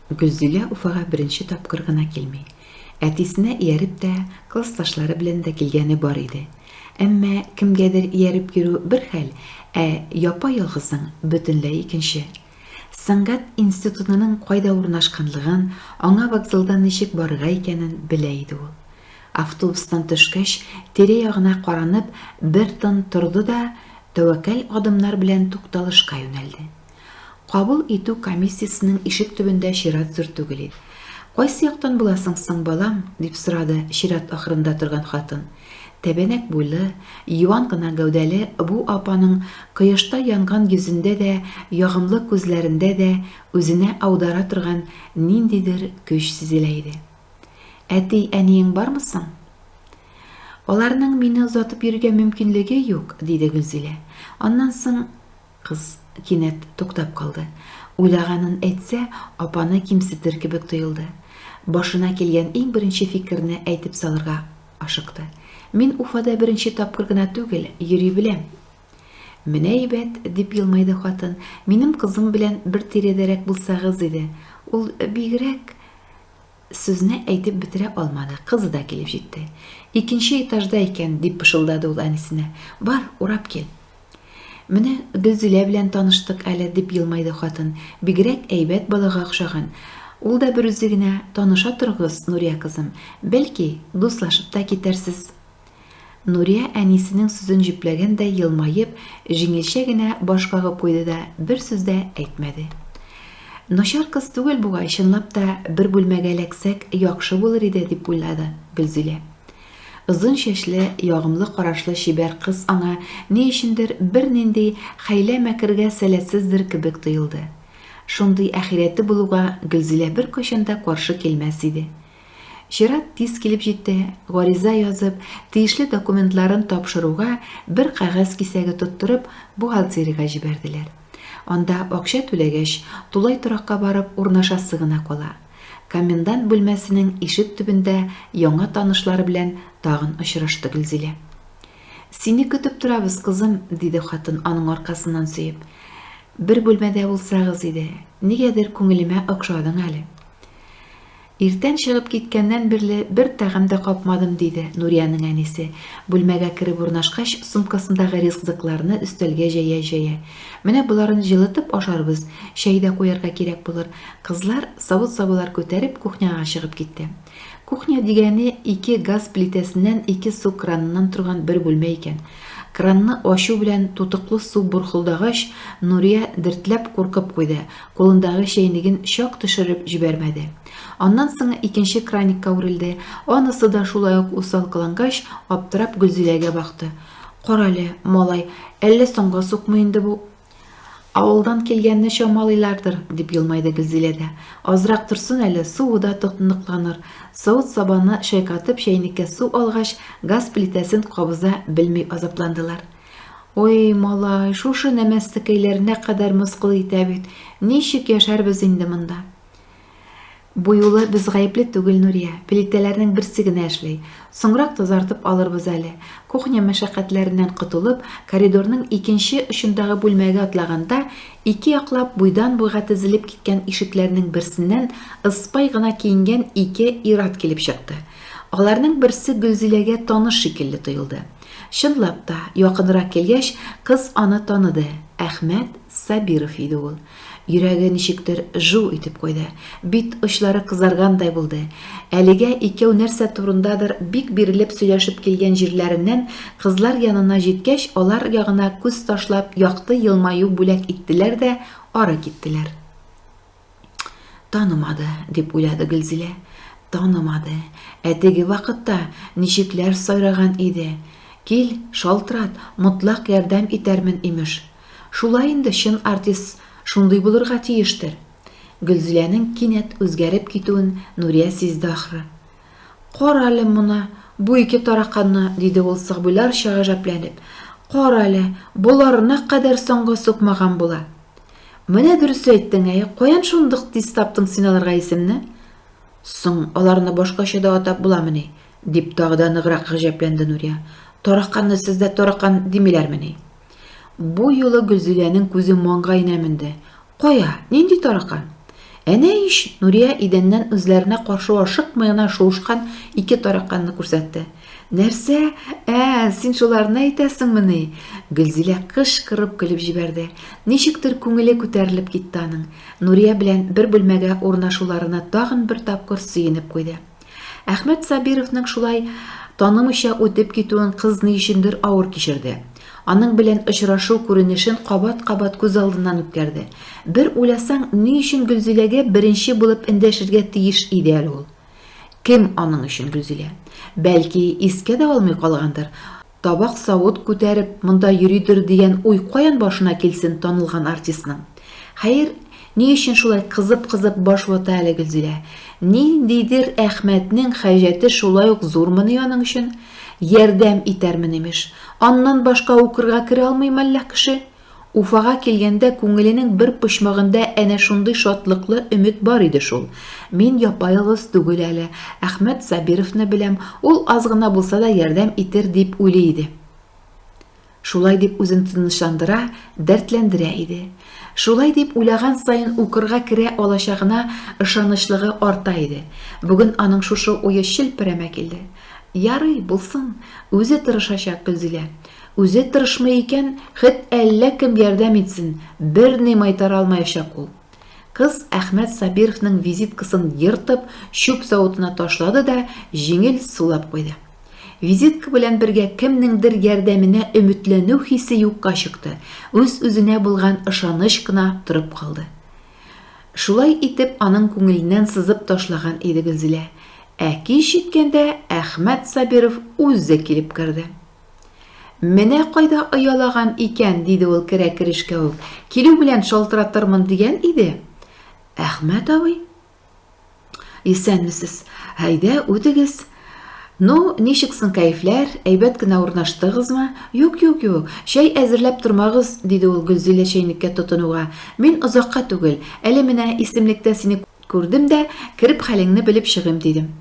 Гөлзилә Уфага беренче тапкыр гына килми. Әтисенә ияреп тә, классташлары белән дә килгәне бар иде. Әмма кемгәдер ияреп йөрү бер хәл, ә япа-ялгызың, бөтенләй икенче. Сәнгать институтының кайда урнашканлыгын, аңа вокзалдан ничек барырга икәнен белә иде ул. Автобустан төшкәч, тирә-ягына каранып, бер тын торды да, тәвәккәл адымнар белән тукталышка юнәлде. Кабул итү комиссиясенең ишек төбендә чират зур түгел иде. Кайсы яктан буласың соң, балам? дип сорады чират ахырында торган хатын. Тәбәнәк буйлы, юан гына гәүдәле бу апаның кояшта янган йөзендә дә, ягымлы күзләрендә дә үзенә аудара торган ниндидер көч сизелә иде. Әти-әниең бармы соң? Аларның мине озатып йөрергә мөмкинлеге юк, диде Гөлзилә. Аннан соң Кыз кинәт туктап калды. Уйлаганын әйтсә, апаны кимсетер кебек тоелды. Башына килгән иң беренче фикерне әйтеп салырга ашыкты. Мин Уфада беренче тапкыр гына түгел, йөри беләм. Менә әйбәт, дип елмайды хатын, минем кызым белән бер тирәдәрәк булсагыз иде. Ул бигрәк Сүзне әйтеп бетерә алмады, кызы да килеп җитте. Икенче этажда икән, дип пышылдады ул әнисенә. Бар, урап кил. Менә Гөлзилә белән таныштык әле, дип елмайды хатын. Бигрәк әйбәт балага охшаган. Ул да берүзе генә, таныша торыгыз, Нурия кызым. Бәлки, дуслашып та китәрсез. Нурия әнисенең сүзен җөпләгәндәй елмаеп, җиңелчә генә баш кагып куйды да бер сүз дә әйтмәде. Начар кыз түгел бугай, чынлап та бер бүлмәгә эләксәк, яхшы булыр иде, дип уйлады Гөлзилә. Озын чәчле, ягымлы карашлы чибәр кыз аңа ни өчендер бернинди хәйлә-мәкергә сәләтсездер кебек тоелды. Шундый әхирәте булуга Гөлзилә беркайчан да каршы килмәс иде. Чират тиз килеп җитте, гариза язып, тиешле документларын тапшыруга бер кәгазь кисәге тоттырып, бухгалтериягә җибәрделәр. Анда акча түләгәч, тулай торакка барып урнашасы гына кала. Комендант бүлмәсенең ишек төбендә яңа танышлары белән тагын очрашты Гөлзилә. Сине көтеп торабыз, кызым, диде хатын аның аркасыннан сөеп. Бер бүлмәдә булсагыз иде, нигәдер күңелемә охшадың әле. Иртән чыгып киткәннән бирле бер тәгам дә капмадым, диде Нуриянең әнисе, бүлмәгә кереп урнашкач, сумкасындагы ризыкларны өстәлгә җәя-җәя. Менә боларын җылытып ашарбыз, чәй дә куярга кирәк булыр. Кызлар, савыт-сабалар күтәреп, кухняга чыгып китте. Кухня дигәне ике газ плитәсеннән, ике су краныннан торган бер бүлмә икән. Кранны ачу белән тутыклы су борхылдагач, Нурия дертләп куркып куйды, кулындагы чәйнеген чак төшереп җибәрмәде. Аннан соң икенче краникка үрелде, анысы да шулай ук усал кылангач, аптырап Гөлзиләгә бакты. Карале, малай, әллә соңга сукмый инде бу? Авылдан килгәнне чамалыйлардыр, дип елмайды Гөлзилә дә. Азрак торсын әле, суы да тоныкланыр. Савыт-сабаны чайкатып чәйнеккә су алгач, газ плитәсен кабыза белми азапландылар. Ой, малай, шушы нәмәстекәйләр кадәр мыскыл итә бит. Ничек яшәрбез инде монда? Бу юлы без гаепле түгел, Нурия, плитәләрнең берсе генә эшли. Соңрак тазартып алырбыз әле. Кухня мәшәкатьләреннән котылып, коридорның икенче очындагы бүлмәгә атлаганда, ике яклап буйдан-буйга тезелеп киткән ишекләрнең берсеннән ыспай гына киенгән ике ир-ат килеп чыкты. Аларның берсе Гөлзиләгә таныш шикелле тоелды. Чынлап та, якынрак килгәч, кыз аны таныды, Әхмәт Сабиров иде ул. Йөрәге ничектер жу итеп куйды. Бит очлары кызаргандай булды. Әлегә икәү нәрсә турындадыр бик бирелеп сөйләшеп килгән җирләреннән кызлар янына җиткәч, алар ягына күз ташлап якты елмаю бүләк иттеләр дә ары киттеләр. Танымады, дип уйлады Гөлзилә. Танымады. Ә теге вакытта ничекләр сайраган иде. Кил, шалтырат, мотлак ярдәм итәрмен, имеш. Шулай инде, чын артист шундый булырга тиештер. Гөлзиләнең кинәт үзгәреп китүен Нурия сизде ахры. Карале моны, бу ике тараканны, диде ул сабыйларча гаҗәпләнеп. Карале, боларына кадәр соңга сукмаган була. Менә дөрес әйттең, әй, каян шундук тиз таптың син аларга исемне? Соң, аларны башкача да атап буламыни? дип тагы да ныграк гаҗәпләнде Нурия. Тараканны сездә таракан димиләрмени? Бу юлы Гөлзиләнең күзе маңгаена менде. Кая, нинди таракан? Әнә ич, Нурия идәннән үзләренә каршы ашыкмый гына шуышкан ике тараканны күрсәтте. Нәрсә? Ә, син шуларны әйтәсеңмени? Гөлзилә кычкырып көлеп җибәрде. Ничектер күңеле күтәрелеп китте аның. Нурия белән бер бүлмәгә урнашуларына тагын бер тапкыр сөенеп куйды. Әхмәт Сабировның шулай танымыйча үтеп китүен кыз ни өчендер авыр кичерде. Аның белән очрашу күренешен кабат-кабат күз алдыннан үткәрде. Бер уйласаң, ни өчен Гөлзиләгә беренче булып эндәшергә тиеш иде әле ул? Кем аның өчен Гөлзилә? Бәлки, искә дә алмый калгандыр? Табак-савыт күтәреп монда йөридер дигән уй каян башына килсен танылган артистның? Хәер, ни өчен шулай кызып-кызып баш вата әле Гөлзилә? Ниндидер Әхмәтнең хаҗәте шулай ук зурмыни аның өчен? Ярдәм итәрмен, имеш. Аннан башка укырга керә алмый мәллә кеше? Уфага килгәндә күңеленең бер почмагында әнә шундый шатлыклы өмет бар иде шул. Мин япа-ялгыз түгел әле, Әхмәт Сабировны беләм, ул аз гына булса да ярдәм итер дип уйлый иде. Шулай дип үзен тынычландыра, дәртләндерә иде. Шулай дип уйлаган саен укырга керә алачагына ышанычлыгы арта иде. Бүген аның шушы уе челперәмә килде. Ярый, булсын, үзе тырышачак Гөлзилә. Үзе тырышмый икән, хет әллә кем ярдәм итсен, берни майтара алмаячак ул. Кыз Әхмәт Сабировның визиткасын ертып, чүп савытына ташлады да җиңел сулап куйды. Визитка белән бергә кемнеңдер ярдәменә өметләнү хисе юкка чыкты, үз-үзенә булган ышаныч кына торып калды. Шулай итеп аның күңеленнән сызып ташлаган иде Гөлзилә. Ә кич җиткәндә Әхмәт Сабиров үзе килеп керде. Менә кайда оялаган икән, диде ул керә-керешкә үк. Килү белән шалтыратырмын дигән иде. Әхмәт абый. Исәнмесез. Әйдә, үтегез. Ну, ничек соң кәефләр? Әйбәт кенә урнаштыгызмы? Юк, юк, юк. Чәй әзерләп тормагыз, диде ул Гөлзилә чәйнеккә тотынуга. Мин озакка түгел. Әле менә исемлектә сине күрдем дә, кереп хәлеңне белеп чыгыйм дидем.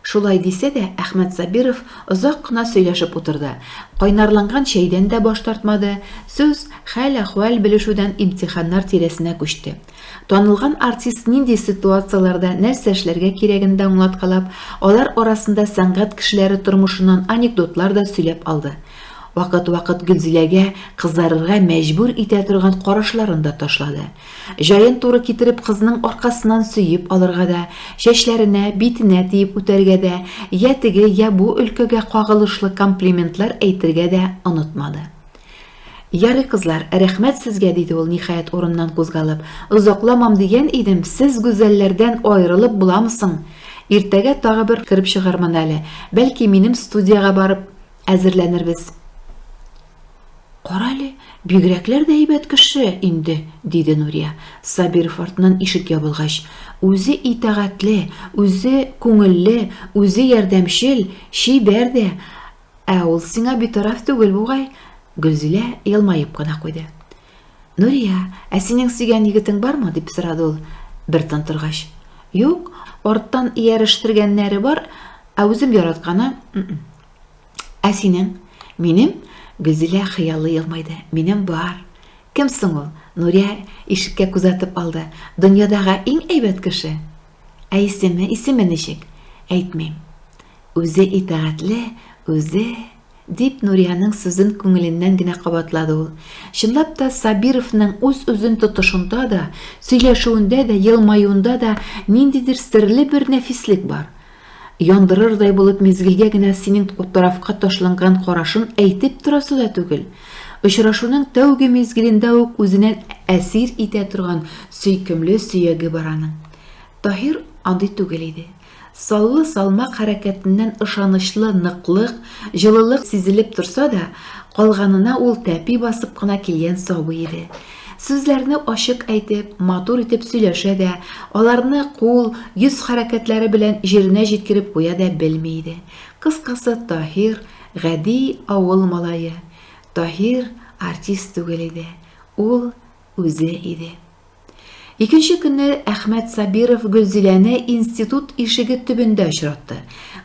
Шулай дисә дә, Әхмәт Сабиров озак кына сөйләшеп утырды. Кайнарланган чәйдән дә баш тартмады, сүз хәл-әхвәл белешүдән имтиханнар тирәсенә күчте. Танылган артист нинди ситуацияләрдә нәрсә эшләргә кирәген дә аңлаткалап, алар арасында сәнгать кешеләре тормышыннан анекдотлар да сөйләп алды. Вакыт-вакыт Гөлзиләгә кызарырга мәҗбүр итә торган карашларын да ташлады. Җаен туры китереп кызның аркасыннан сөеп алырга да, чәчләренә, битенә тиеп үтәргә дә, йә теге, йә бу өлкәгә кагылышлы комплиментлар әйтергә дә онытмады. Ярый, кызлар, рәхмәт сезгә, диде ул, ниһаять, урыныннан кузгалып. Озакламам дигән идем, сез гүзәлләрдән аерылып буламы соң? Иртәгә тагы бер кереп чыгармын әле. Бәлки, минем студиягә барып әзерләнербез. Карале, бигрәкләр дә әйбәт кеше инде, диде Нурия, Сабиров артыннан ишек ябылгач. Үзе итагатьле, үзе күңелле, үзе ярдәмчел, чибәр дә. Ә ул сиңа битараф түгел бугай. Гөлзилә елмаеп кына куйды. Нурия, ә синең сөйгән егетең бармы? дип сорады ул, бер тын торгач. Юк, арттан иярыштергәннәре бар, ә үзем яратканы, Ә синең? Минем? Гөлзилә хыяллый елмайды. Минем бар. Кем соң ул? Нурия ишеккә күз атып алды. Дөньядагы иң әйбәт кеше. Ә исеме, исеме ничек? Әйтмим. Үзе итагатьле, үзе, дип Нуриянең сүзен күңеленнән генә кабатлады ул. Чынлап та Сабировның үз-үзен тотышында да, сөйләшүендә дә, елмаюында да ниндидер серле бер нәфислек бар. Яндырырдай булып мизгелгә генә синең тарафка ташланган карашын әйтеп торасы да түгел. Очрашуның тәүге мизгелендә үк үзенә әсир итә торган сөйкемле сөяге бар аның. Таһир андый түгел иде. Саллы салмак хәрәкәтеннән ышанычлы ныклык, җылылык сизелеп торса да, калганына ул тәпи басып кына килгән сабый иде. Сүзләрне ачык әйтеп, матур итеп сөйләшә дә, аларны кул, йөз хәрәкәтләре белән җиренә җиткереп куя да белми иде. Кыскасы, Таһир, гади авыл малае. Таһир артист түгел иде, ул үзе иде. Икенче көнне Әхмәт Сабиров Гөлзиләне институт ишеге төбендә очратты.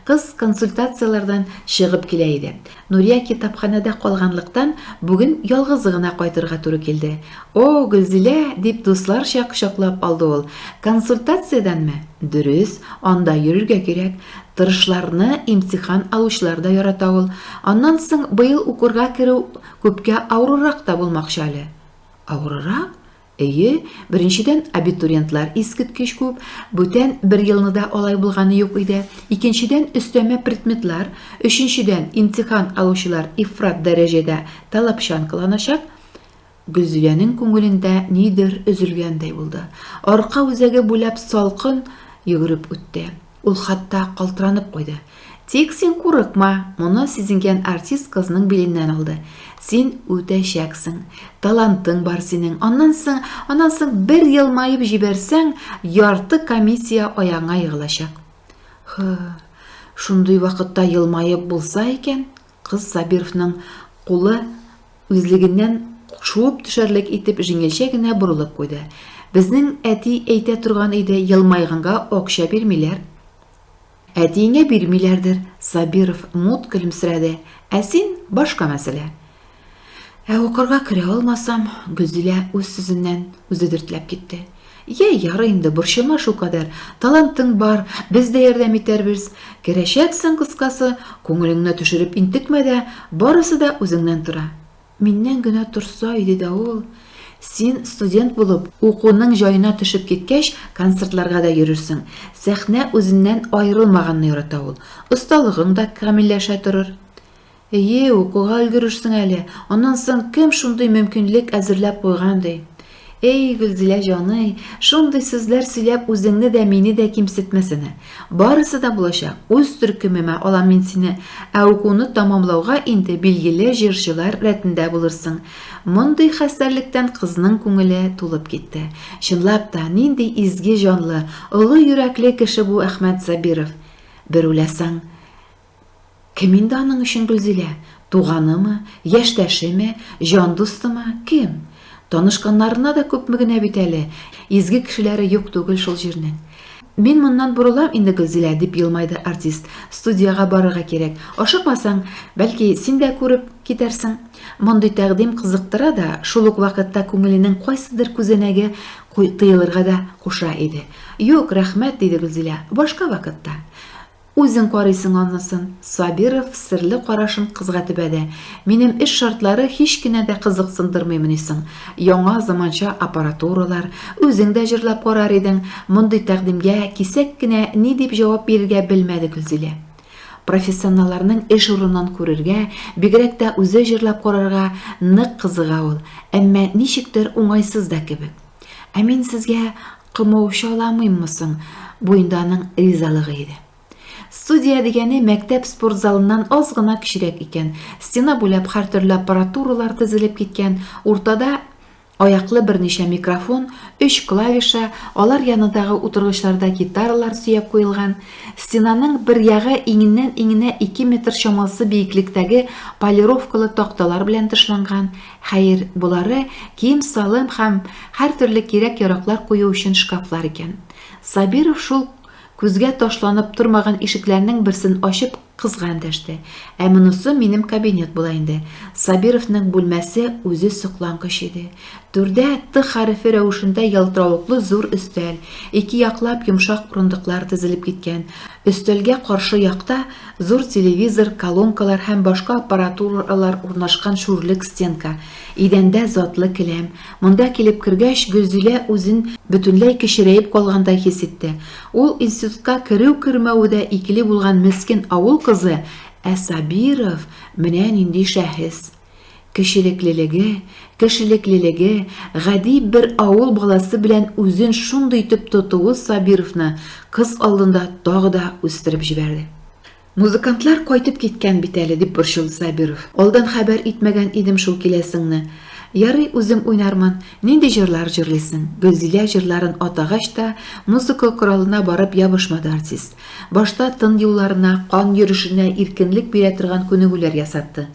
Кыз консультацияләрдән чыгып килә иде. Нурия китапханәдә калганлыктан, бүген ялгызы гына кайтырга туры килде. О, Гөлзилә! дип дусларча кочаклап алды ул. Консультациядәнме? Дөрес, анда йөрергә кирәк. Тырышларны имтихан алучылар да ярата ул. Аннан соң быел укырга керү күпкә авыррак та булмакчы әле. Авыррак? Әйе, беренчедән, абитуриентлар искиткеч күп, бүтән бер елны да алай булганы юк иде. Икенчедән, өстәмә предметлар, өченчедән, имтихан алучылар ифрат дәрәҗәдә таләпчан кыланачак. Гөлзиләнең күңелендә нидер өзелгәндәй булды. Арка үзәге буйлап салкын йөгереп үтте. Ул хатта калтыранып куйды. Тик син курыкма, моны сизенгән артист кызның биленнән алды. Син үтәчәксең. Талантың бар синең. Аннан соң, аннан соң бер елмаеп җибәрсәң, ярты комиссия аягыңа егылачак. Хы, шундый вакытта елмаеп булса икән, кыз Сабировның кулы үзлегеннән шуып төшәрлек итеп җиңелчә генә борылып куйды. Безнең әти әйтә торган иде, елмайганга акча бирмиләр. Әтиеңә бирмиләрдер, Сабиров мут көлемсерәде. Ә син, башка мәсьәлә. Ә укырга керә алмасам, Гөлзилә үз сүзеннән үзе дертләп китте. Йә, ярый инде, борчылма шулкадәр. Талантың бар, без дә ярдәм итәрбез. Керәчәксең, кыскасы, күңелеңне төшереп интекмә дә, барысы да үзеңнән тора. Миннән генә торса иде дә ул. Син студент булып, укуның җаена төшеп киткәч, концертларга да йөрерсең. Сәхнә үзеннән аерылмаганны ярата ул. Осталыгың да камилләшә торыр. Әйе, укуга өлгерерсең әле. Аннан соң кем шундый мөмкинлек әзерләп куйган ди? Эй, Гөлзилә җаный, шундый сүзләр сөйләп үзеңне дә, мине дә кимсетмәсәнә. Барысы да булачак, үз төркемемә алам мин сине, ә укуны тәмамлауга инде билгеле җырчылар рәтендә булырсың. Мондый хәстәрлектән кызның күңеле тулып китте. Чынлап та, нинди изге җанлы, олы йөрәкле кеше бу Әхмәт Сабиров. Бер уйласаң, Кем инде аның өчен Гөлзилә? Туганымы, яшьтәшеме, җан дустымы, кем? Танышканнарына да күпме генә бит әле, изге кешеләре юк түгел шул җирнең. Мин моннан борылам инде, Гөлзилә, дип елмайды артист, студиягә барырга кирәк. Ашыкмасаң, бәлки, син дә күреп китәрсең. Мондый тәкъдим кызыктыра да, шул ук вакытта күңеленең кайсыдыр күзәнәге тыелырга да куша иде. Юк, рәхмәт, диде Гөлзилә, башка вакытта. Үзең карыйсың анысын. Сабиров серле карашын кызга төбәде. Минем эш шартлары һич кенә дә кызыксындырмыймыни соң? Яңа заманча аппаратуралар, үзең дә җырлап карар идең. Мондый тәкъдимгә кисәк кенә ни дип җавап бирергә белмәде Гөлзилә. Профессионалларның эш урынын күрергә, бигрәк тә үзе җырлап карарга нык кызыга ул, әмма ничектер уңайсыз да кебек. Ә мин сезгә Комаучаламыйммы соң, бу инде аның ризалыгы иде. Студия дигәне мәктәп спорт залыннан аз гына кечерәк икән. Стена буйлап һәртөрле аппаратуралар тезелеп киткән, уртада аяклы берничә микрофон, өч клавиша, алар янындагы утыргычларда гитаралар сөяп куелган. Стенаның бер ягы иңеннән иңенә 2 метр чамасы биеклектәге полировкалы такталар белән тышланган. Хәер, болары кием-салым һәм һәртөрле кирәк-яраклар кую өчен шкафлар икән. Сабиров шул күзгә ташланып тормаган ишекләрнең берсен ачып, кызга эндәште. Ә монысы минем кабинет була инде. Сабировның бүлмәсе үзе соклангыч иде. Түрдә Т хәрефе рәвешендә ялтыравыклы зур өстәл, ике яклап йомшак урындыклар тезелеп киткән. Өстәлгә каршы якта зур телевизор, колонкалар һәм башка аппаратуралар урнашкан шүрлек стенка, идәндә затлы келәм. Монда килеп кергәч, Гөлзилә үзен бөтенләй кечерәеп калгандай хис итте. Ул институтка керү-кермәве дә икеле булган мескен авыл кызы, ә Сабиров менә нинди шәхес! Кечелеклелеге, кешелеклелеге, гади бер авыл баласы белән үзен шундый итеп тотуы Сабировны кыз алдында тагы да үстереп җибәрде. Музыкантлар кайтып киткән бит әле, дип борчылды Сабиров. Алдан хәбәр итмәгән идем шул киләсеңне. Ярый, үзем уйнармын. Нинди җырлар җырлыйсың? Гөлзилә җырларын атагач та, музыка коралына барып ябышмады артист. Башта тын юлларына, кан йөрешенә иркенлек бирә торган күнегүләр ясатты.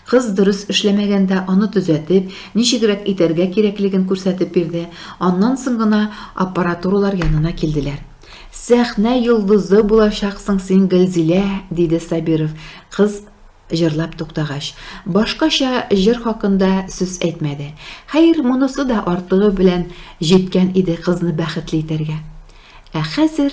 Кыз дөрес эшләмәгәндә аны төзәтеп, ничегрәк итәргә кирәклеген күрсәтеп бирде, аннан соң гына аппаратуралар янына килделәр. Сәхнә йолдызы булачаксың син, Гөлзилә, диде Сабиров, кыз җырлап туктагач. Башкача җыр хакында сүз әйтмәде. Хәер, монысы да артыгы белән җиткән иде кызны бәхетле итәргә. Ә хәзер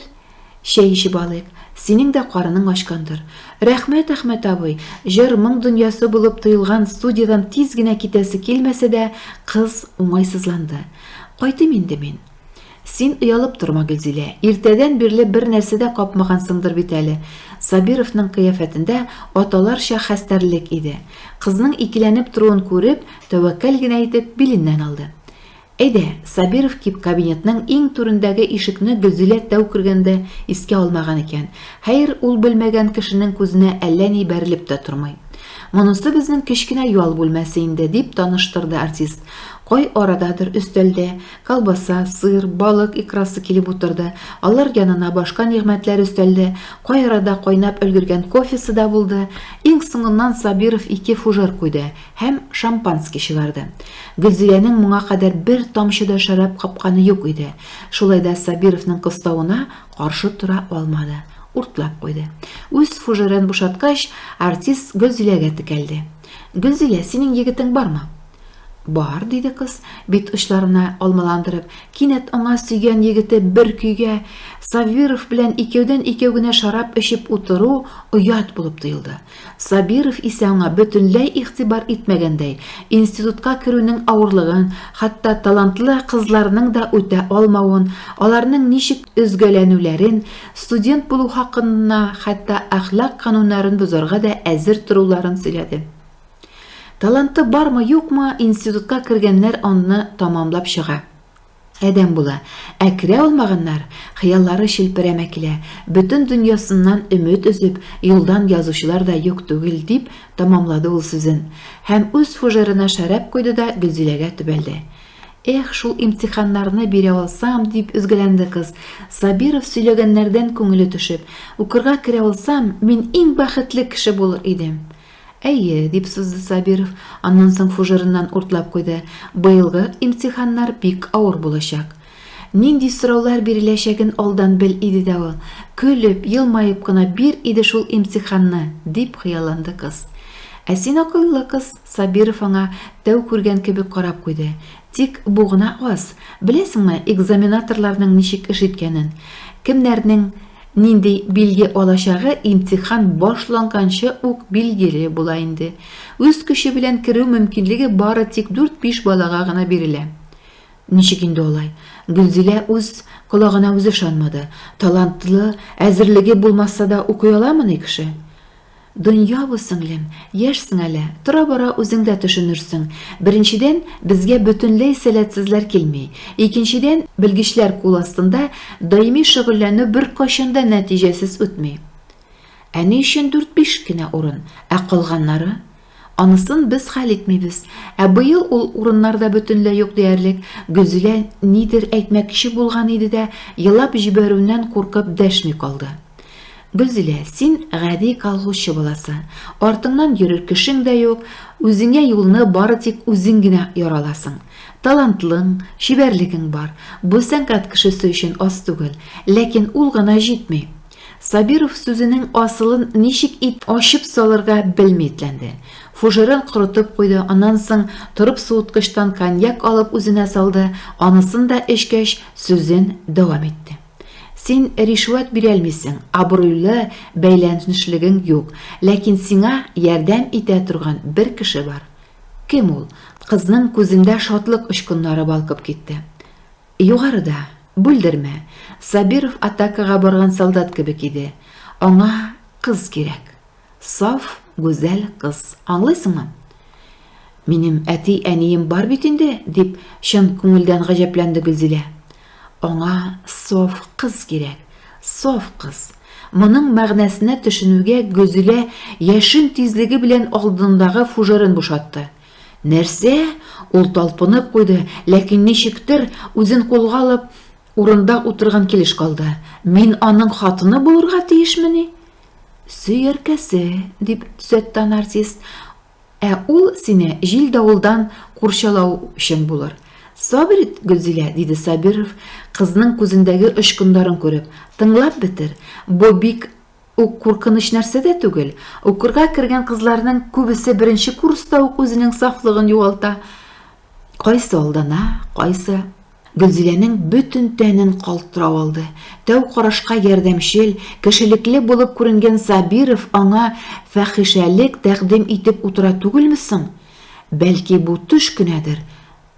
чәй эчеп алыйк. Синең дә карының ачкандыр. Рәхмәт, Әхмәт абый. Җыр-моң дөньясы булып тоелган студиядән тиз генә китәсе килмәсә дә, кыз уңайсызланды. Кайтыйм инде мин. Син оялып торма, Гөлзилә. Иртәдән бирле бер нәрсә дә капмагансыңдыр бит әле. Сабировның кыяфәтендә аталарча хәстәрлек иде. Кызның икеләнеп торуын күреп, тәвәккәл генә итеп, биленнән алды. Әйдә, Сабиров кип кабинетның иң түрендәге ишекне Гөлзилә тәү кергәндә искә алмаган икән. Хәер, ул белмәгән кешенең күзенә әллә ни бәрелеп тә тормый. Монысы безнең кечкенә ял бүлмәсе инде, дип таныштырды артист. Кай арададыр өстәлдә колбаса, сыр, балык икрасы килеп утырды, алар янына башка нигъмәтләр өстәлде, кай арада кайнап өлгергән кофесы да булды. Иң соңыннан Сабиров ике фужер куйды. Һәм шампанский чыгарды. Гөлзиләнең моңа кадәр бер тамчы да шәраб капканы юк иде. Шулай да Сабировның кыставына каршы тора алмады, уртлап куйды. Үз фужерын бушаткач, артист Гөлзиләгә текәлде. Гөлзилә, синең егетең бармы? Бар, диде кыз, бит очларына алмаландырып. Кинәт аңа сөйгән егете бер көйгә, Сабиров белән икәүдән-икәү генә шәраб эчеп утыру оят булып тоелды. Сабиров исә аңа бөтенләй игътибар итмәгәндәй, институтка керүнең авырлыгын, хәтта талантлы кызларның да үтә алмавын, аларның ничек өзгәләнүләрен, студент булу хакына хәтта әхлак кануннарын бозарга да әзер торуларын сөйләде. Таланты бармы-юкмы, институтка кергәннәр аны тамамлап чыга. Адәм була. Ә керә алмаганнар, хыяллары челперәмә килә, бөтен дөньясыннан өмет өзеп, юлдан язучылар да юк түгел, дип тәмамлады ул сүзен. Һәм үз фужерына шәраб койды да Гөлзиләгә төбәлде. Эх, шул имтиханнарны бирә алсам, дип өзгәләнде кыз, Сабиров сөйләгәннәрдән күңеле төшеп. Укырга керә алсам, мин иң бәхетле кеше булыр идем. Әйе, дип сузды Сабиров, аннан соң фужерыннан уртлап куйды, быелгы имтиханнар бик авыр булачак. Нинди сораулар биреләчәген алдан бел иде дә ул. Көлеп, елмаеп кына бир иде шул имтиханны, дип хыялланды кыз. Ә син акыллы кыз, Сабиров аңа тәү күргән кебек карап куйды. Тик бу гына аз. Беләсеңме экзаменаторларның ничек эш иткәнен? Кемнәрнең Нинди билге алачагы имтихан башланганчы ук билгеле була инде. Үз көче белән керү мөмкинлеге бары тик дүрт-биш балага гына бирелә. Ничек инде алай? Гөлзилә үз колагына үзе ышанмады. Талантлы, әзерлеге булмаса да укый аламыни кеше? Дөнья бу, сеңлем, яшьсең әле, тора-бара үзең дә төшенерсең. Беренчедән, безгә бөтенләй сәләтсезләр килми. Икенчедән, белгечләр кул астында даими шөгыльләнү беркайчан да нәтиҗәсез үтми. Ә ни өчен дүрт-биш кенә урын? Ә калганнары? Анысын без хәл итмибез. Ә быел ул урыннар да бөтенләй юк диярлек. Гөлзилә нидер әйтмәкче булган иде дә, елап җибәрүеннән куркып дәшми калды. Гөлзилә, син гади колхозчы баласы. Артыңнан йөрер кешең дә юк, үзеңә юлны бары тик үзең генә яра аласың. Талантлың, чибәрлегең бар. Бу сәнгать кешесе өчен аз түгел. Ләкин ул гына җитми. Сабиров сүзенең асылын ничек ит ачып салырга белми этләнде. Фужерын корытып куйды, аннан соң торып суыткычтан коньяк алып үзенә салды, анысын да эчкәч, сүзен дәвам итте. Син ришвәт бирәлмисең, абруйлы бәйләнешлегең юк, ләкин сиңа ярдәм итә торган бер кеше бар. Кем ул? Кызның күзендә шатлык очкыннары балкып китте. Югарыда. Бүлдермә. Сабиров атакага барган солдат кебек иде. Аңа кыз кирәк. Саф, гүзәл кыз. Аңлыйсыңмы? Минем әти-әнием бар бит инде, дип чын күңелдән гаҗәпләнде Гөлзилә. Аңа саф кыз кирәк. Саф кыз. Моның мәгънәсенә төшенүгә Гөлзилә яшен тизлеге белән алдындагы фужерын бушатты. Нәрсә? Ул талпынып куйды, ләкин ничектер үзен кулга алып, урында утырган килеш калды. Мин аның хатыны булырга тиешмени? Сөяркәсе, дип төзәтте аны артист. Ә ул сине җил-давылдан курчалау өчен булыр. Сабыр ит, Гөлзилә, диде Сабиров, кызның күзендәге очкыннарын күреп. Тыңлап бетер. Бу бик үк куркыныч нәрсә дә түгел. Укырга кергән кызларның күбесе беренче курста ук үзенең сафлыгын югалта. Кайсы алдана, кайсы Гөлзиләнең бөтен тәнен калтырау алды. Тәү карашка ярдәмчел, кешелекле булып күренгән Сабиров аңа фәхишәлек тәкъдим итеп утыра түгелме соң? Бәлки бу төш кенәдер?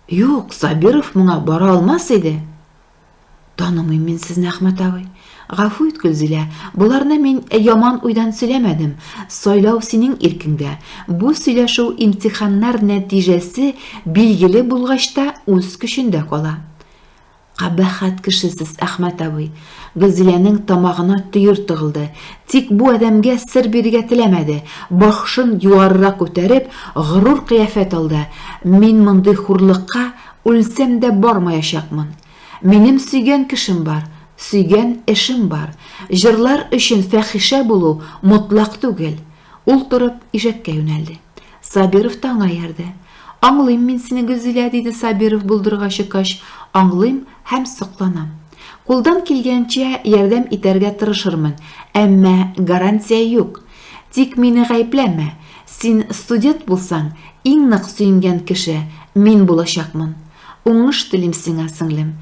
Юк, Сабиров моңа бара алмас иде. Танымыйм мин сезне, Әхмәт абый. Гафу ит, Гөлзилә, боларны мин яман уйдан сөйләмәдем. Сайлау синең иркеңдә. Бу сөйләшү имтиханнар нәтиҗәсе билгеле булгач та үз көчендә кала. Кабахәт кеше сез, Әхмәт абый. Гөлзиләнең тамагына төер тыгылды. Тик бу адәмгә сер бирергә теләмәде. Башын югарырак күтәреп, горур кыяфәт алды. Мин мондый хурлыкка үлсәм дә бармаячакмын. Минем сөйгән кешем бар, сөйгән эшем бар. Җырлар өчен фәхишә булу мотлак түгел. Ул торып ишәккә юнәлде. Сабиров та аңа иярде. Аңлыйм мин сине, Гөлзилә, диде Сабиров болдырга чыккач, аңлыйм һәм сокланам. Кулдан килгәнчә ярдәм итәргә тырышырмын, әмма гарантия юк. Тик мине гаепләмә, син студент булсаң, иң нык сөенгән кеше мин булачакмын. Уңыш телим сиңа, сеңлем.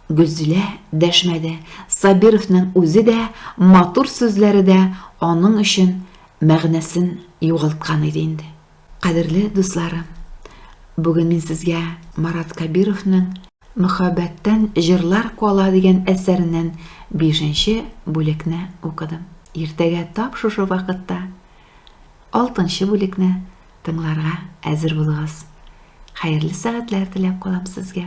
Гөлзилә дәшмәде. Сабировның үзе дә, матур сүзләре дә аның өчен мәгънәсен югалткан иде инде. Кадерле дусларым, бүген мин сезгә Марат Кәбировның Мөхәббәттән җырлар кала дигән әсәреннән бишенче бүлекне укыдым. Иртәгә тап шушы вакытта алтынчы бүлекне тыңларга әзер булыгыз. Хәерле сәгатьләр теләп калам сезгә.